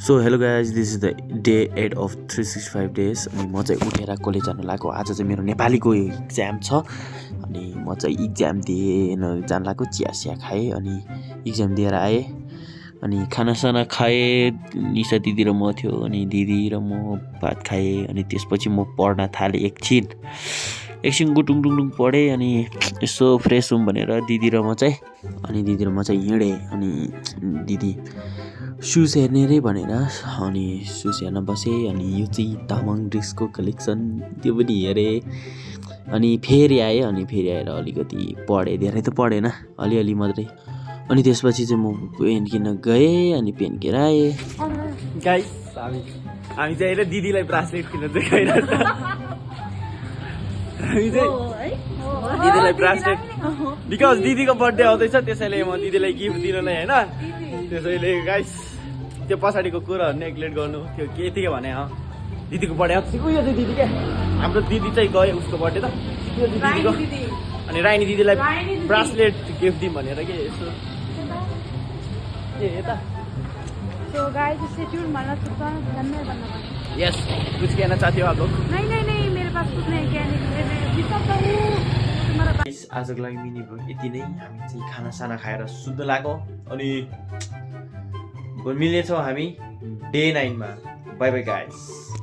So hello guys, this is the day 8 of 365 days. अनि म चाहिँ उठेर कलेज जानु लागेको। आज चाहिँ मेरो नेपालीको इक्जाम छ अनि म चाहिँ इक्जाम दिएन जानु लागेको। चिया खाएँ अनि इक्जाम दिएर आएँ अनि खानासाना खाएँ। निशा दिदी र म थियो अनि दिदी र म भात खाएँ अनि त्यसपछि म पढ्न थालेँ। एकछिन गुटुङ पढेँ अनि यसो फ्रेस हुँ भनेर दिदी र म चाहिँ हिँडेँ। अनि दिदी सुज हेर्ने रे भनेर अनि सुज हेर्न बसेँ। अनि यो चाहिँ तामाङ ड्रेसको कलेक्सन त्यो पनि हेरेँ अनि फेरि आएँ। अनि फेरि आएर अलिकति पढेँ, धेरै त पढेन, अलिअलि मात्रै। अनि त्यसपछि चाहिँ म पेन किन्न गएँ अनि पेन किनेर आएँ। गाइस हामी चाहिँ अहिले दिदीलाई ब्रासलेट किन्न चाहिँ गइरहेछ। हामी चाहिँ दिदीलाई ब्रासलेट बिकज दिदीको बर्थडे आउँदैछ, त्यसैले म दिदीलाई गिफ्ट दिनलाई होइन। त्यसैले गाइस त्यो पछाडिको कुराहरू नेग्लेक्ट गर्नु त्यो के थियो भने दिदीको बर्थडे आउँछ। उयो चाहिँ दिदी क्या, हाम्रो दिदी चाहिँ गयो उसको बर्थडे त, त्यो दिदीको। अनि राइनी दिदीलाई ब्रासलेट गिफ्ट दिउँ भनेर के यसो यता। So guys, stay tuned. माना सुल्तान धन्यवाद बनना। यस, कुछ कहना चाहते हो आप लोग? नहीं, मेरे पास कुछ नहीं कहने के लिए। मैं जितना कहूँ तुम्हारा आजको लागि मिनी भ्लग यति नै। हामी चाहिँ खानासाना खाएर सुत्न लाग्यो अनि मिल्नेछौँ हामी डे 9 मा। By by guys.